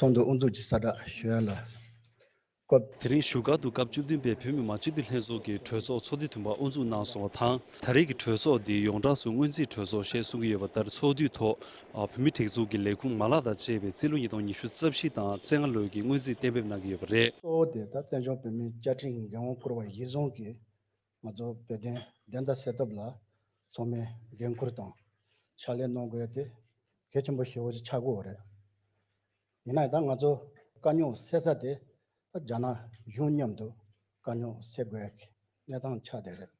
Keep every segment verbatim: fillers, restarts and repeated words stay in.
ཚོགས་འདུ་དབུ་འཛུགས་ཀྱི་གསལ་བསྒྲགས་ཞུ་ཡ་ལ་སྐབས། དེ་རིང་བཞུགས་སྒར་དུ་སྐབས་བཅུ་བདུན་པའི་བོད་མི་མང་སྤྱི་འཐུས་ལྷན་ཚོགས་ཀྱི་གྲོས་ཚོགས་ཚོགས་དུས་བདུན་པ་དབུ་འཛུགས་གནང་སོང་བ་དང་། ད་རེས་ཀྱི་གྲོས་ཚོགས་འདི་ཡོངས་གྲགས་སུ་སྔོན་རྩིས་གྲོས་ཚོགས་ཞེས་གསུང་གི་ཡོད་པ་ལྟར། ཚོགས་དུས་ཐོག་ཨ་བོད་མིའི་སྒྲིག་འཛུགས་ཀྱི་ལས་ཁུངས་མ་ལག་དང་བཅས་པའི་རྩིས་ལོ་ཉིས་སྟོང་ཉི་ཤུ་རྩ་བཞི་དང་རྩ་ལྔ་ལོའི་གི་སྔོན་རྩིས་གཏན་འབེབས་གནང་གི་ཡོད་པ་རེད། གཙོ་བོ་དེ་ད་བཙན་བྱོལ་བོད་མིའི་བཅའ་ཁྲིམས་འགན་དབང་བསྐུར་བ་གཞིར་བཟུང་གིས་ང་ཚོ་བོད་དོན་བདེན་མཐའ་གསལ་ཐབས་ལ་ཚང་མས་འགན་འཁུར་དང་ཕྱག་ལས་གནང་དགོས་ཏེ་གལ་ཆེན་པོ་ཞེ་པོ་ཅིག་ཆགས་ཀྱི་ཡོད་རེད། ཡིན་ན་ཡང་ད་ང་ཚོ་དཀའ་རྙོག་སེལ་ས་དེ་ད་རྒྱ་ནག་གཞུང་མཉམ་དུ་དཀའ་རྙོག་སེལ་དགོས་ཀྱི་གནས་སྟངས་ཆགས་བསྡད་རེད།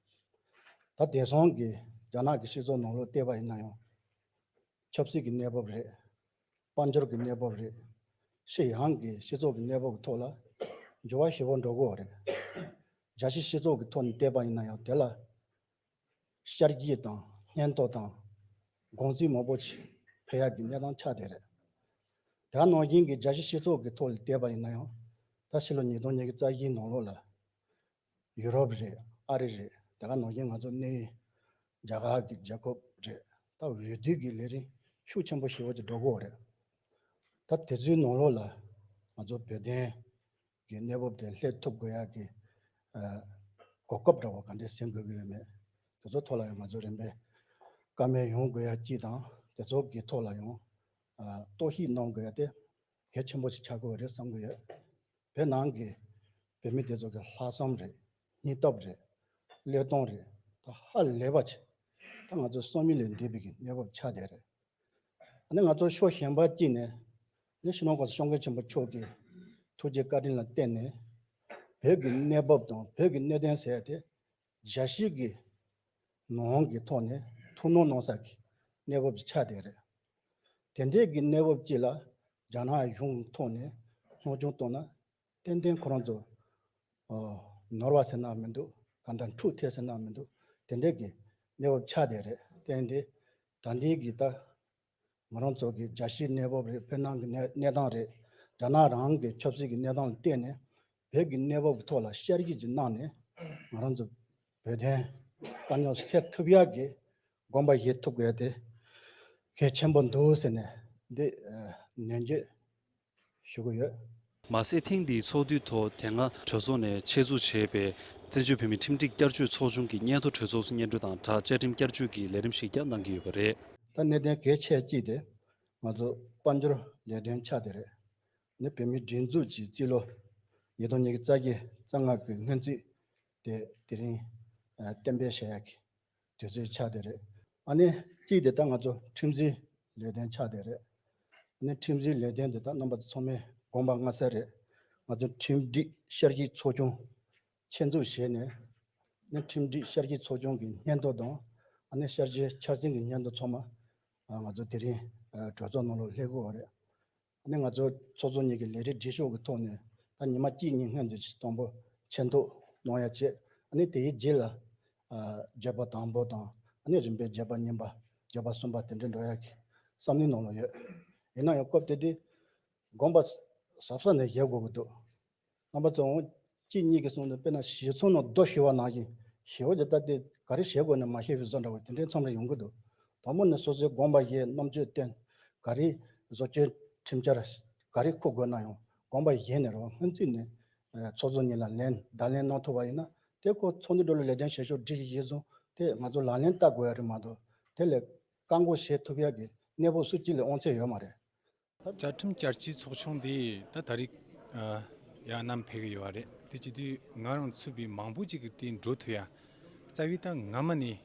ད་དེང་སང་གི་རྒྱ་ནག་གི་སྤྱི་ཚོགས་ནང་ལོགས་བལྟས་པ་ཡིན་ན་ཡང་ཆབ་སྲིད་ཀྱི་གནས་བབ་རེད། དཔལ་འབྱོར་གྱི་གནས་བབ་རེད། ཕྱི་ཡོངས་ཀྱི་སྤྱི་ཚོགས་ཀྱི་གནས་བབ་ཀྱི་ཐོག་ལ་འགྱུར་བ་ཞེ་པོ་འགྲོ་གི་ཡོད་རེད། རྒྱལ་སྤྱིའི་སྤྱི་ཚོགས་ཀྱི་ཐོག་ནས་བལྟས་པ་ཡིན་ན་ཡང་དེ་ལ་ཤར་རྒྱས་དང་སྙན་ཐོ་དང་དགོངས་ཚུལ་མང་པོ་ཞིག་ཕེབས་ཡག་གི་གནས་སྟངས་ཆགས་བསྡད་རེད། དེ་ནང་བཞིན་གྱི་རྒྱལ་སྤྱིའི་སྤྱི་ཚོགས་ཀྱི་ཐོག་ལ་བལྟས་པ་ཡིན་ན་ཡང་ད་ཕྱི་ལོ་ཉིས་སྟོང་ཉི་ཤུ་རྩ་བཞིའི་ནང་ལོགས་ལ་ཡུ་རོབ་རེད། ཨ་རི་རེད། དེ་ག་ནང་བཞིན་ང་ཚོ་གནས་རྒྱ་གར་གྱི་རྒྱལ་ཁབ་རེད། ད་འོས་བསྡུ་གི་ལས་རིམ་ཤུགས་ཆེན་པོ་ཞེ་པོ་ཅིག་འགྲོ་གི་ཡོད་རེད། ད་དེ་ཚོའི་ནང་ལོགས་ལ་ང་ཚོ་བོད་དོན་གྱི་གནས་བབ་དེ་སླེབས་ཐུབ་དགོས་ཡག་གི་ཨ་གོ་སྐབས་འདྲ་བོ་ག་འདྲས་ཟིན་དགོས་ཀྱི་ཡོད་མེད། དེ་ཚོ་ཐོག་ལ་ཡང་ང་ཚོ་རིམ་པས་བཀའ་མོལ་ཡོང་དགོས་ཡག་གཅིག་དང་། དེ་ཚོ་གི་ཐོག་ལ་ཡང་ཨ་རྟོག་ཞིབ་གནང་དགོས་ཡག་དེ་གལ་ཆེན་པོ་ཞིག་ཆགས་ཀྱི་ཡོད་རེད་བསམ་གྱི་ཡོད། བོད་ནང་གི་བོད་མི་དེ་ཚོ་གི་ལྷག་བསམ་རེད། སྙིང་སྟོབས་རེད། བློས་གཏོང་རེད། ད་ཧ་ལས་པ་ཆེ། ད་ང་ཚོ་སོ་མི་ལས་འདས་པའི་གི་གནས་བབ་ཆགས་བསྡད་རེད། ཨ་ནི་ང་ཚོ་ཕྱོགས་གཞན་པ་གཅིག་ནས་ནི་སྤྱི་ནོར་༸གོང་ས་༸སྐྱབས་མགོན་ཆེན་པོ་མཆོག་གི་ཐུགས་རྗེ་བཀའ་དྲིན་ལ་བརྟེན་ནས་བོད་ཀྱི་གནས་བབ་དང་བོད་ཀྱི་གནད་དོན་ཟེར་ཡ་དེ་རྒྱལ་སྤྱི་གི་ནང་གི་ཐོག་ནས་ཐུགས་སྣང་གནང་ས་གི་གནས་བབ་ཅིག་ཆགས་བསྡད་རེད། དེ་འདྲའི་གི་གནས་བབ་ཅིག་ལ་རྒྱ་ནག་གཞུང་ཐོག་ནས་སྣང་ཆུང་བཏང་ན་ཏན་ཏན་ཁོ་རང་ཚོ་ཨ་ནོར་བ་ཟེར་ན་མི་འདུག་གང་ལྟར་འཁྲུག་ཐེབས་ཟེར་ན་མི་འདུག་དེ་འདྲའི་གི་གནས་བབ་ཆགས་བསྡད་རེད། བརྟེན་ཏེ་ད་ལྟའི་གི་ད་ང་རང་ཚོ་གི་རྒྱལ་སྤྱིའི་གནས་བབ་རེད། བོད་ནང་གི་གནས་གནས་སྟངས་རེད། རྒྱ་ནག་རང་གི་ཆབ་སྲིད་ཀྱི་གནས་སྟངས་ལ་བལྟས་ནས་བོད་ཀྱི་གནས་བབ་ཀྱི་ཐོག་ལ་བསྐྱར་ཞིབ་ཅིག་གནང་ནས་ང་རང་ཚོ་བོད་དོན་དཀའ་རྙོག་སེལ་ཐུབ་ཡག་གི་དགོངས་པ་བཞེས་ཐུབ་དགོས་དེ་གལ་ཆེན་པོ་འདུག་ཟེར་ནས་འདི་ཨ་ནན་བརྗོད་ཞུ་གི་ཡོད། མ་ཟད་ཐེངས་འདིའི་ཚོགས་འདུའི་ཐོག་དེ་སྔ་གྲོས་ཚོགས་ནས་ཆེད་འཛུགས་བྱས་པའི་བཙན་བྱོལ་བོད་མིའི་ཁྲིམས་སྒྲིག་བསྐྱར་བཅོས་ཚོགས་ཆུང་གི་སྙན་ཐོ་གྲོས་ཚོགས་སུ་སྙན་སྒྲོན་དང་སྦྲགས་བཅའ་ཁྲིམས་བསྐྱར་བཅོས་ཀྱི་ལས་རིམ་ཞིག་ཀྱང་གནང་གི་ཡོད་པ་རེད། ད་གནད་དོན་གལ་ཆེ་གཅིག་དེ་ང་ཚོ་དཔལ་འབྱོར་ལས་དོན་ཆགས་བསྡད་རེད། ནི་བོད་མིའི་སྒྲིག་འཛུགས་ཀྱི་རྩིས་ལོ་ཉིས་སྟོང་ཉི་ཤུ་རྩ་བརྒྱད་རྩ་ལྔ་གི་སྔོན་རྩིས་དེ་དེ་རིང་ཨ་གཏན་འབེབས་བྱེད་ཡག་གི་དུས་ཚོད་ཆགས་བསྡད་རེད། ཨ་ནི་གཅིག་དེ་ད་ང་ཚོ་ཁྲིམས་འཛིན་ལས་དོན་ཆགས་བསྡད་རེད། ཨ་ནི་ཁྲིམས་འཛིན་ལས་དོན་དེ་ད་རྣམ་པ་ཚོ་ཚང་མས་དགོངས་པ་མངའ་གསལ་རེད། ང་ཚོ་ཁྲིམས་སྒྲིག་བསྐྱར་ཞིབ་ཚོགས་ཆུང་ཆེད་འཛུགས་བྱས་ནས་ནི་ཁྲིམས་སྒྲིག་བསྐྱར་ཞིབ་ཚོགས་ཆུང་གི་སྙན་ཐོ་དང་ཨ་ནི་བསྐྱར་ཞིབ་འཆར་ཟིན་གྱི་སྙན་ཐོ་ཚང་མ་ང་ཚོ་དེ་རིང་གྲོས་ཚོགས་ནང་ལ་སླེབས་ཀྱི་ཡོད་རེད། ཨ་ནི་ང་ཚོ་ཚོགས་གཙོ་གཉིས་ཀྱི་ལས་རིམ་སྒྲིག་ཕྱོགས་ཀྱི་ཐོག་ནས་ད་ཉི་མ་གཅིག་གཉིས་སྔོན་དུ་དང་པོ་མཁྱེན་རྟོགས་གནང་ཡ་བྱས། ཨ་ནི་དེའི་རྗེས་ལ་ཨ་བརྗོད་པ་དང་པོ་དང་ཨ་ནི་རིམ་པས་བརྗོད་པ་གཉིས་པ་བརྗོད་པ་གསུམ་པ་དེ་འདྲ་འགྲོ་ཡ་གི་བསམ་བློའི་ནང་ལ་ཡོད། ཡིན་ན་ཡང་སྐབས་དེ་དུས་དགོངས་པ་ཟབ་ས་ནས་བཞེས་དགོས་ཀྱི་འདུག་རྣམ་པ་ཚོ་གཅིག་གཉིས་ཀྱི་གསུང་དུ་དཔེར་ན་ཞིག་ཚོགས་ནང་རྡོ་ཞུ་བ་ནང་བཞིན་ཞི་བ་ཇི་ལྟ་སྟེ་ག་རེ་བྱེད་དགོས་ན་མ་ཤེས་པའི་བཟོ་འདྲ་བ་དེ་འདྲའི་མཚམས་རེ་ཡོང་གི་འདུག་དང་པོ་ནས་སོ་སོའི་དགོངས་པ་བཞེས་རྣམ་དཔྱོད་བཏོན་ག་རེ་བཟོ་བཅོས་ཁྲིམས་འཆར་ག་རེ་འཁུར་དགོས་ན་ཡང་དགོངས་པ་བཞེས་ནས་རེད་བ། སྔོན་ཚུད་ནས་ཚོགས་གཙོ་གཉིས་ལ་ལན་བརྡ་ལན་གནང་ཐུབ་པ་ཡིན་ན་དེ་ཁོ་ཚོགས་འདུ་འགྲོ་ལ་ལས་དོན་བྱེད་ཕྱོགས་སྒྲིག་གཞི་གཞིར་བཟུང་དེ་ང་ཚོ་ལག་ལེན་བསྟར་དགོས་ཡ་རེད་མ་གཏོགས་དེ་ལས་བཀག་འགོག་བྱེད་ཐུབ་ཡ་གི་གནས་བབ་སུ་གཅིག་ལས་དབང་ཚད་ཡོད་མ་རེད། བཅའ་ཁྲིམས་བསྐྱར་བཅོས་ཚོགས་ཆུང་འདི་ད་ད་རེས་ཨ་ཡར་བསྣམས་ཕེབས་ཀྱི་ཡོད་རེད། དེ་བྱེད་དུས་ང་རང་ཚུད་པའི་མང་པོ་ཅིག་གིས་དེ་འགྲོ་ཐུབ་ཡ། རྩ་བའི་ད་སྔ་མ་ནས་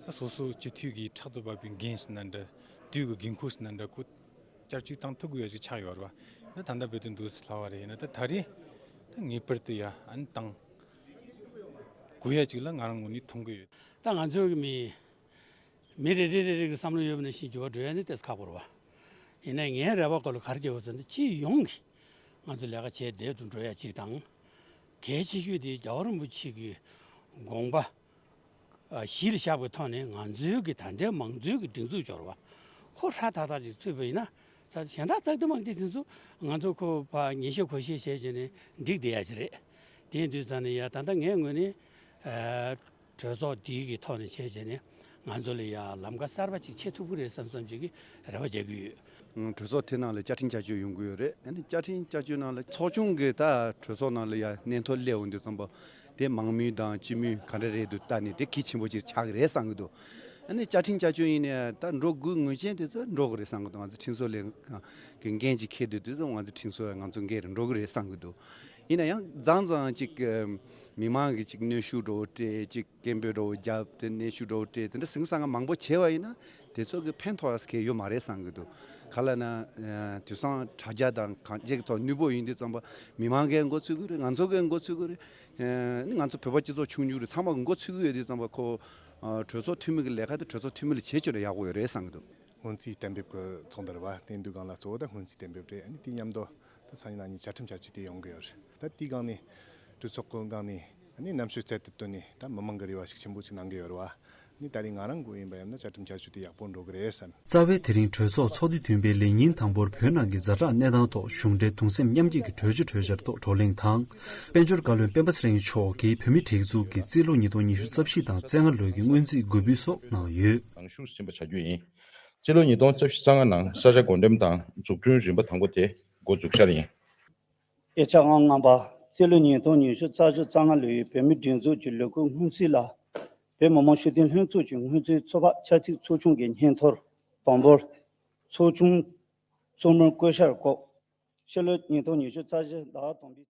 ད་སོ་སོ་སྤྱི་འཐུས་ཀྱི་ཕྲག་ཏུ་བབས་པའི་འགན་ཟེར་ན་འདྲ། དུས་ཀྱི་འགན་ཁུར་ཟེར་ན་འདྲ། ཁོ་བསྐྱར་བཅོས་བཏང་ཐུབ་དགོས་ཡ་ཅིག་ཆགས་ཡོད་རེད་བ། ད་ད་ལྟ་བར་དུ་འདུག་སེ་ལྷག་པ་རེད། ཡིན་ན་ད་ད་རེས་ད་ངེས་པར་དུ་ཡ་ཨ་ནི་བཏང་དགོས་ཡ་ཅིག་ལ་ང་རང་ངོས་ནས་མཐོང་གི་ཡོད། ད་ང་ཚོའི་གི་མི། མི་རེ་རེ་རེ་རེ་གི་བསམ་བློ་ཡོད་པ་ནང་བཞིན་འགྱུར་བ་འགྲོ་ཡ་ནི་ཏོག་ཙམ་ཁག་པོ་རེད་བ། ཡིན་ནའི་ངའི་རེ་བ་སྐོར་ལ་ག་རེ་བརྗོད་པ་ཟེར་ན་སྤྱི་ཡོངས་ཀྱི་ང་ཚོ་ལས་ཀ་བྱས་བསྡད་དུ་འགྲོ་ཡ་གཅིག་དང་། གལ་ཆེ་ཤོས་དེ་རྒྱལ་བ་རིན་པོ་ཆེ་གི་དགོངས་པ་ཨ་གཞི་ལ་བཞག་པའི་ཐོག་ནས་ང་ཚོའི་གི་ད་ལྟའི་མང་གཙོའི་གི་སྒྲིག་འཛུགས་སྦྱོར་བ་ཁོ་ཧྲ་ཐག་ཐག་ཅིག་ཚུད་པ་ཡིན་ན་ས་གཞན་དག་ཙག་དེ་མང་དེ་དེ་ཚོ་ང་ཚོ་ཁོ་ཕ་ཉེས་ཤེས་གོ་ཤེས་བྱས་བྱས་ནས་འགྲིག་བསྡད་ཡ་ཅིག་རེད། དེ་ཡིན་དུས་ཙང་ནས་ཡ་ད་ལྟ་ངའི་ངོས་ནས་ཨ། གྲོས་ཚོགས་འདིའི་གི་ཐོག་ནས་བྱས་བྱས་ནས་ང་ཚོ་ལ་ཡ་ལམ་ཁ་གསར་པ་ཅིག་ཕྱེ་ཐུབ་ཀྱི་རེད་བསམ་བསམ་ཅིག་གི་རེ་བ་རྒྱག་གི་ཡོད། གྲོས་ཚོགས་དེ་ནང་ལ་བཅའ་ཁྲིམས་བསྐྱར་བཅོས་ཡོང་གི་ཡོད་རེད། ཨ་ནི་བཅའ་ཁྲིམས་བསྐྱར་བཅོས་ནང་ལ་ཚོགས་ཆུང་གི་ད་གྲོས་ཚོགས་ནང་ལ་ཡ་གནས་ཐོ་སླེབས་འོང་དུས་ཙམ་པ་དེ་མང་མོས་དང་སྤྱི་མོས་ག་འདྲ་རེད་འདུག་ལྟ་ནས་དེ་གལ་ཆེན་པོ་ཅིག་ཆགས་ཀྱི་རེད་བསམ་གྱི་འདུག་ཨ་ནི་བཅའ་ཁྲིམས་བསྐྱར་བཅོས་ཡིན་ནའི་ད་འགྲོ་དགོས་ངེས་ཅན་དེ་ཚོ་འགྲོ་གི་རེད་བསམ་གྱི་འདུག་ང་ཚོ་ཁྲིམས་བཟོ་ལས་ཁང་གི་འགན་ཅིག་འཁྱེར་དུས་དེ་ཚོ་ང་ཚོ་ཁྲིམས་བཟོ་ང་ཚོ་འགན་རེད་འགྲོ་གི་རེད་བསམ་གྱི་འདུག་ཡིན་ན་ཡང་མཚམས་མཚམས་ཅིག་མི་མང་གི་ཅིག་གནོན་ཤུགས་འདྲ་བོ་སྤྲད་ཅིག་སྐད་འབོད་འདྲ་བོ་བརྒྱབ་དེ་གནོན་ཤུགས་འདྲ་བོ་སྤྲད་དེ་འདྲ་ཟིང་ས་ང་མང་པོ་བྱས་པ་ཡིན་ན་དེ་ཚོ་གི་ཕན་ཐོགས་ཡ་གལ་ཡོད་མ་རེད་བསམ་གྱི་འདུག་ག་ལ་ན་དུས་སང་དྲ་རྒྱ་དང་གང་ཅིའི་ཐོག་ནུས་པོ་ཡིན་དུས་ཙམ་པ་མི་མང་གིས་མགོ་ཚོད་ཀྱི་རེད། ང་ཚོ་གིས་མགོ་ཚོད་ཀྱི་རེད། ནི་ང་ཚོ་བོད་པ་སྤྱི་ཚོགས་ཆུང་ཆུང་རེད། ཚང་མ་གིས་མགོ་ཚོད་ཀྱི་ཡོད་དུས་ཙམ་པ་ཁོ་གྲོས་ཚོགས་འཐུས་མི་གི་ལས་ཀ་དེ་གྲོས་ཚོགས་འཐུས་མི་ལ་བྱེད་ཆོག་ན་ཡག་པོ་ཡོད་རེད་བསམ་གྱི་འདུག་སྔོན་རྩིས་གཏན་འབེབས་ཀྱི་ཚོགས་འདུ་རེད་བ། དེ་འདུག་སྒང་ལ་གཙོ་བོ་ད་སྔོན་རྩིས་གཏན་འབེབས་རེད། ཨ་ནི་དེ་མཉམ་དུ་ད་ས་གནས་ནང་ནས་བཅའ་ཁྲིམས་བསྐྱར་བཅོས་དེ་ཡོང་གི་ཡོད་རེད། ད་དེའི་སྒང་ནས་གྲོས་ཚོགས་ཀྱི་སྒང་ནས་ཨ་ནི་རྣམ་དཔྱོད་རྩལ་དུ་བཏོན་ནས་ད་མི་མང་གི་རེ་བ་ཤུགས་ཆེན་པོ་ཅིག་གནང་གི་ཡོད་རེད་བ། ཨ་ནི་ད་རེས་ང་རང་མགོ་ཡིན་པ་ཡིན་ན་བཅའ་ཁྲིམས་བསྐྱར་བཅོས་དེ་ཡག་པོ་འགྲོ་གི་རེད་བསམ། རྩ་བའི་དེ་རིང་གྲོས་ཚོགས་ཚོགས་དུས་བདུན་པའི་ལས་ཉིན་དང་པོར་བོད་ནང་གི་ཛ་དྲག་གནས་སྟངས་ཐོག་གཞུང་འབྲེལ་གདུང་སེམས་མཉམ་སྐྱེད་ཀྱི་གྲོས་ཆོད་གྲོས་འཆར་ཐོག་བགྲོ་གླེང་དང་། དཔལ་འབྱོར་བཀའ་བློན་སྤེན་པ་ཚེ་རིང་མཆོག་གིས་བོད་མིའི་སྒྲིག་འཛུགས་ཀྱི་རྩིས་ལོ་ཉིས་སྟོང་ཉི་ཤུ་རྩ་བཞི་དང་རྩ་ལྔ་ལོའི་གི་སྔོན་རྩིས་གོ་སྦིས་སོགས་གནང་ཡོད། ནང་ཞུགས་ཟིན་པ་བྱ་རྒྱུ་ཡིན། རྩིས་ལོ་ཉིས་སྟོང་རྩ་བཞི་རྩ་ལྔ་ནང་ས་ཆ་བགོ་འགྲེམས་དང་འཛུགས་སྐྲུན་རིམ་པ་དང་པོ་དེ་འགོ་འཛུགས་འཆར་ཡིན། དབྱེ་ཆ་ཨང་ལྔ་པ། རྩིས་ལོ་ཉིས་སྟོང་ཉི་ཤུ་རྩ་བཞི་རྩ་ལྔ་ལོའི་བོད་མིའི་སྒྲིག་འཛུགས་ཀྱི་ལས་ཁུངས་སྔོན་རྩིས་ལ། བོད་མི་མང་སྤྱི་འཐུས་ལྷན་ཚོགས་ཀྱི་སྔོན་རྩིས་ཚོགས་པ་ཆབ་སྲིད་ཚོགས་ཆུང་གི་སྙན་ཐོར་དང་པོར། ཚོགས་ཆུང་ཚོགས་མིར་བསྐོ་གཞག་སྐབས། ཕྱི་ལོ་ཉིས་སྟོང་ཉི་ཤུ་རྩ་བཞི་ཟླ་བ་དང་པོའི།